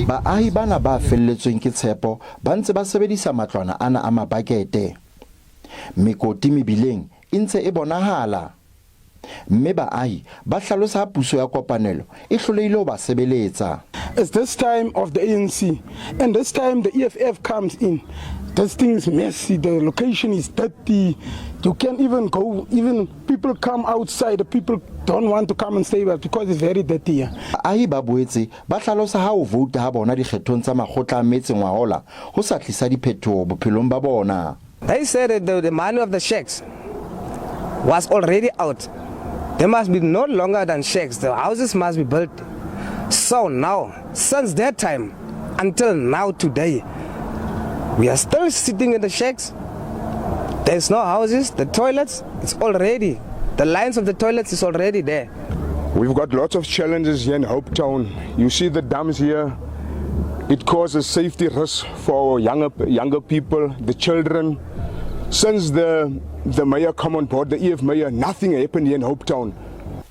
Baahi bana ba felletsweng ke tshepo ba ntse ba sebedisa matlwana ana a mabakete. Mekoti mebileng e ntse e bonahala. Mme baahi ba hlalosa ha puso ya kopanelo e hlolehile ho ba sebeletsa. It's this time of the ANC, and this time the EFF comes in. This thing is messy, the location is dirty. You can't even go, even people come outside, the people don't want to come and stay there because it's very dirty here. Baahi ba boetse ba hlalosa ha ho vouta ha bona dikgethong tsa makgotla a metse ngwahola ho sa tlisa diphetoho bophelong ba bona. They said that the money of the shacks was already out. There must be no longer than shacks. The houses must be built. So now, since that time until now today, we are still sitting in the shacks. There's no houses. The toilets, it's already, the lines of the toilets is already there. We've got lots of challenges here in Hopetown. You see the dams here. It causes safety risks for younger people, the children. Since the mayor come on board, the EF mayor, nothing happened here in Hopetown.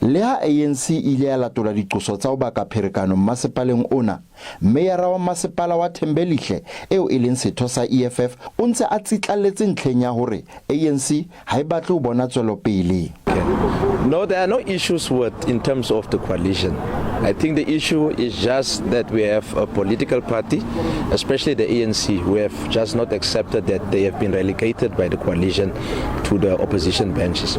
Le ha ANC e ile ya latola diqoso tsa ho baka pherekano mmasepaleng ona, meyara wa masepala wa Thembelihle eo e leng setho sa EFF o ntse a tsitlalletse ntlheng ya hore ANC ha e batle ho bona tswelopele. No, there are no issues with in terms of the coalition. I think the issue is just that we have a political party, especially the ANC, who have just not accepted that they have been relegated by the coalition to the opposition benches.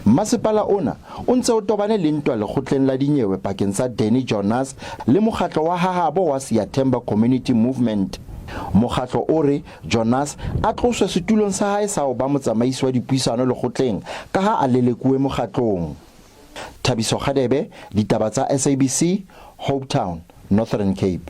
Masepala ona o ntse o tobane le ntwa lekgotleng la dinyewe pakeng tsa Danny Jonas le mokgatlo wa hahabo wa Siyathemba Community Movement. Mokgatlo o re Jonas a tloswe setulong sa hae sa ho ba motsamaisi wa dipuisano lekgotleng ka ha a lelekuwe mokgatlong. Thabiso Kgadebe, ditaba tsa SABC, Hopetown, Northern Cape.